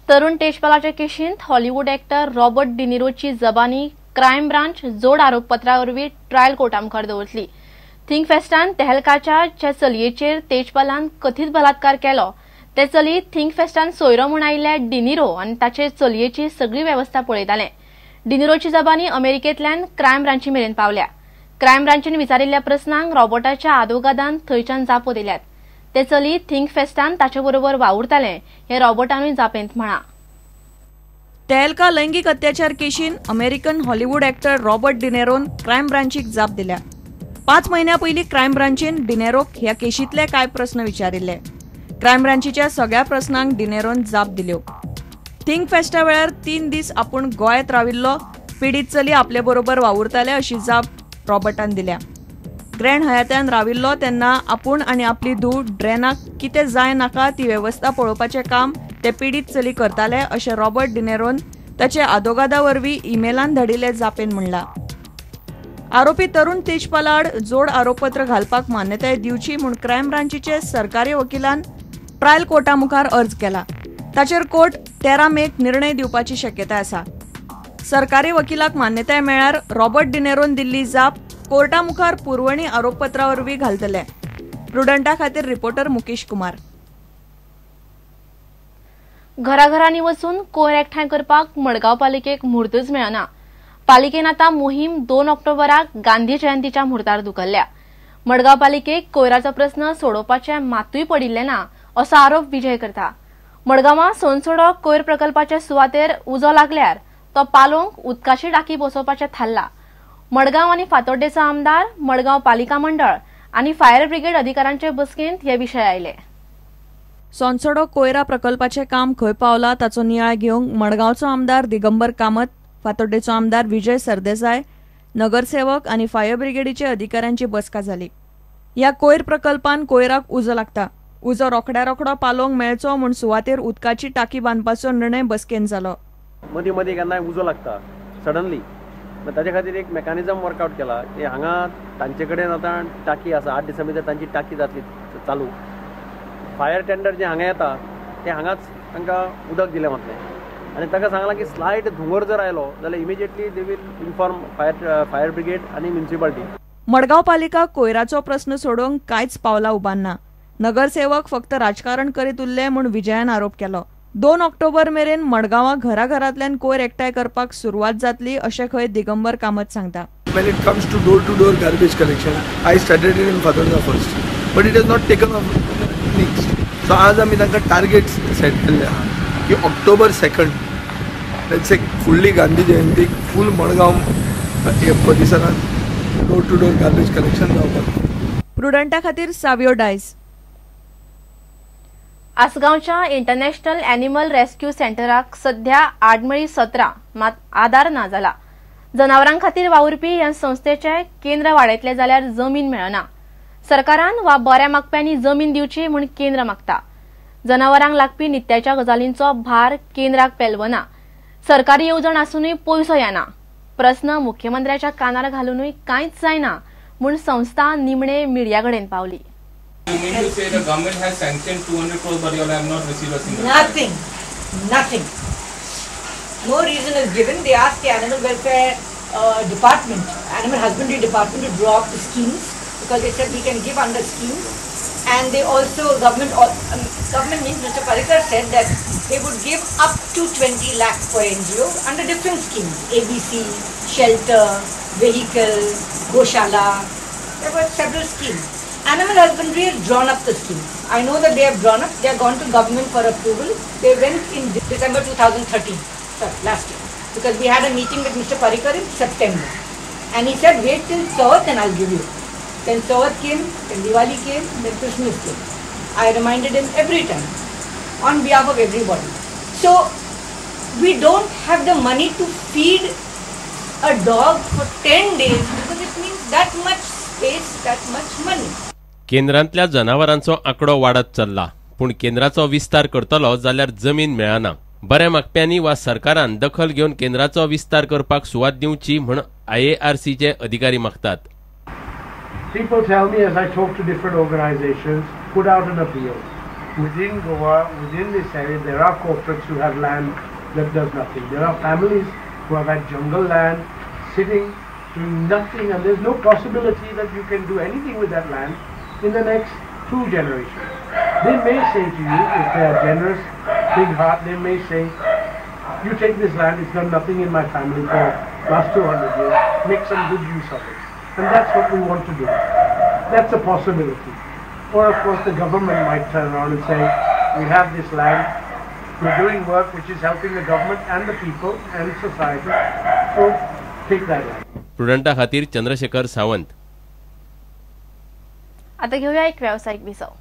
तरुण तेजपालाच्या केशींत Hollywood actor Robert डिनिरोची जबानी crime branch जोड आरोपपत्रा वरवीं ट्रायल कोर्टा मुखार दवरतली. थिंक फेस्टान तेहलकाच्या ज्या चलयेचेर तेजपालान कथीत बलात्कार केलो ते चली थिंक फेस्टान सोयरो म्हूण आयिल्ल्या डिनिरो आनी ताचे चलयेची सगळी वेवस्था पळयताले. डिनिरोची जबानी अमेरिकेंतल्यान क्रायम ब्रांची मेरेन पावल्या. क्रायम ब्रांचीन विचारिल्ल्या प्रस्नांक रॉबर्टाच्या आदोगादान थंयच्यान जापो दिल्यात. ते चली थिंक फेस्टान ताचे बरोबर वावुरताले हे रॉबर्टानूय जापेंत म्हळां. तेहलका लैंगिक अत्याचार केशीन अमेरिकन हॉलिवूड एक्टर रॉबर्ट डिनेरोन क्रायम ब्रांचीक जाप दिल्या. 5 म्हयन्या पयलीं क्रायम ब्रांचीन डिनेरोक ह्या केशींतले कांय प्रस्न विचारिल्ले. क्रायम ब्रांचीच्या सगळ्या प्रस्नांक डिनेरोन जाप दिल्यो. थिंक फेस्टा वेळार 3 दीस आपूण गोंयांत राविल्लो, पिडीत चली आपले बरोबर वावुरताले अशी जाप रॉबर्टान दिल्या. ग्रँड हयात्यान राविल्लो तेन्ना आपूण आनी आपली धूव ड्रेनाक कितें जाय नाका ती वेवस्था पळोवपाचें काम ते पिडीत चली करताले अशें रॉबर्ट डिनेरोन ताचे आदोगादा वरवीं ईमेलान धाडिल्ले जापेन म्हणलां. आरोपी तरुण तेजपाला आड जोड आरोपपत्र घालपाक मान्यताय दिवची म्हूण क्रायम ब्रांचीचे सरकारी वकिलान ट्रायल कोर्टा मुखार अर्ज केला. ताचेर कोर्ट 13 मेक निर्णय दिवपाची शक्यताय आसा. सरकारी वकिलाक मान्यताय मेळ्ळ्यार रॉबर्ट डिनेरोन दिल्ली जाप कोर्टा मुखार पुरवणी आरोपपत्रा वरवीं घालतले. प्रुडंटा खातीर रिपोर्टर मुकेश कुमार. घराघरांनी वचून कोयर एकठांय करपाक मडगांव पालिकेक म्हुर्तच मेळना. पालिकेन आतां मोहीम 2 ऑक्टोबराक गांधी जयंतीच्या म्हुर्तार धुकल्ल्या. मडगांव पालिकेक कोयराचो प्रस्न सोडोवपाचें मातूय पडिल्लें ना असो आरोप विजय करता. मडगांवां सोनसोडो कोयर प्रकल्पाचे सुवातेर उजो लागल्यार तो पालोवंक उदकाची टाकी बसोवपाचें थारला. मडगांव आनी फातोड्डेचो आमदार, मडगांव पालिका मंडळ आनी फायर ब्रिगेड अधिकाऱ्यांचे बसकेंत हे विशय आयले. सोनसोडो कोयरा प्रकल्पाचें काम खंय पावला ताचो नियाळ घेवंक मडगांवचो आमदार दिगंबर कामत, फातोड्डेचो आमदार विजय सरदेसाय, नगरसेवक आनी फायर ब्रिगेडीचे अधिकाऱ्यांची बसका जाली. ह्या कोयर प्रकल्पान कोयराक उजो लागता. उजो रोखड्या रोखडो पालोवंक मेळचो म्हूण सुवातेर उदकाची टाकी बांदपाचो निर्णय बसकेन जालो. मदीं मदीं केन्नाय उजो लागता सडनली, ताजे खातीर एक मेकॅनिजम वर्कआवट केला की हांगा तांचे कडेन आतां टाकी आसा. 8 दिसां भितर तांची टाकी जातली चालू. फायर टेंडर जे हांगा येता ते हांगाच तांकां उदक दिलें वतलें आनी ताका सांगलां की स्लायट धुंवर जर आयलो जाल्यार immediately they will inform fire brigade आनी म्युनिसिपालिटी. मडगांव पालिका कोयराचो प्रस्न सोडोवंक कांयच पावलां उबारना. नगरसेवक फक्त राजकारण करीत उरले म्हूण विजयान आरोप केलो. 2 ऑक्टोबर मेरेन मडगांवां घराघरांतल्यान कोयर एकठांय करपाक सुरवात जातली अशें खंय दिगंबर कामत सांगता. When it comes to door-to-door garbage collection, I started it in Fatorda first, but it has not taken off next. So आज आमी तांकां टार्गेट सेट केल्ले आहा की ऑक्टोबर 2, let's say फुडली गांधी जयंतीक फूल मडगांव परिसरांत door to door garbage collection जावपाक. प्रुडंटा खातीर सावियो डायस. आसगांवच्या इंटरनॅशनल एनिमल रेस्क्यू सेंटराक सध्या आडमेळी 17 मात आदार ना जाला. जनावरां खातीर वावुरपी ह्या संस्थेचे केंद्र वाडयतले जाल्यार जमीन मेळना. सरकारान वा बऱ्या मागप्यांनी जमीन दिवची म्हूण केंद्र मागता. जनावरांक लागपी नित्याच्या गजालींचो भार केंद्राक पेलवना. सरकारी येवजण आसूनय पयसो येना. प्रस्न मुख्यमंत्र्याच्या कानार घालूनय कांयच जायना म्हूण संस्था निमणे मिडिया कडेन पावली. You mean to say the government has sanctioned 200 crores, but you all have not received a single? Nothing, nothing. No reason is given. They asked the animal welfare department, animal husbandry department, to draw up the schemes because they said we can give under schemes. And they also government means Mr. Parrikar said that they would give up to 20 lakh per NGO under different schemes: ABC, shelter, vehicle, goshala. There were several schemes. Animal husbandry has drawn up the schemes. I know that they have drawn up. They have gone to government for approval. They went in December 2013, sorry, last year, because we had a meeting with Mr. Parrikar in September, and he said, wait till Chauth and I'll give you. Then Chauth came, then Diwali came, then Christmas came. I reminded him every time, on behalf of everybody. So we don't have the money to feed a dog for 10 days because it means that much space, that much money. केंद्रांतल्या जनावरांचो आंकडो वाडत चल्ला, पूण केंद्राचो विस्तार करतलो जाल्यार जमीन मेळना. बऱ्या मागप्यांनी वा सरकारान दखल घेवन केंद्राचो विस्तार करपाक सुवात दिवची म्हूण IARCचे अधिकारी मागतात. People tell me as I talk to different organizations, put out an appeal. Within Goa, within this area, there are corporates who have land that does nothing. There are families who have had jungle land sitting, doing nothing, and there's no possibility that you can do anything with that land in the next 2 generations. They may say to you, if they are generous, big heart, they may say, you take this land, it's done nothing in my family for last 200 years, make some good use of it. And that's what we want to do. That's a possibility. Or of course the government might turn around and say, we have this land, we're doing work which is helping the government and the people and society, so take that land. प्रुडंटा खातीर चंद्रशेखर सावंत. आता घेऊया एक व्यावसायिक विसव.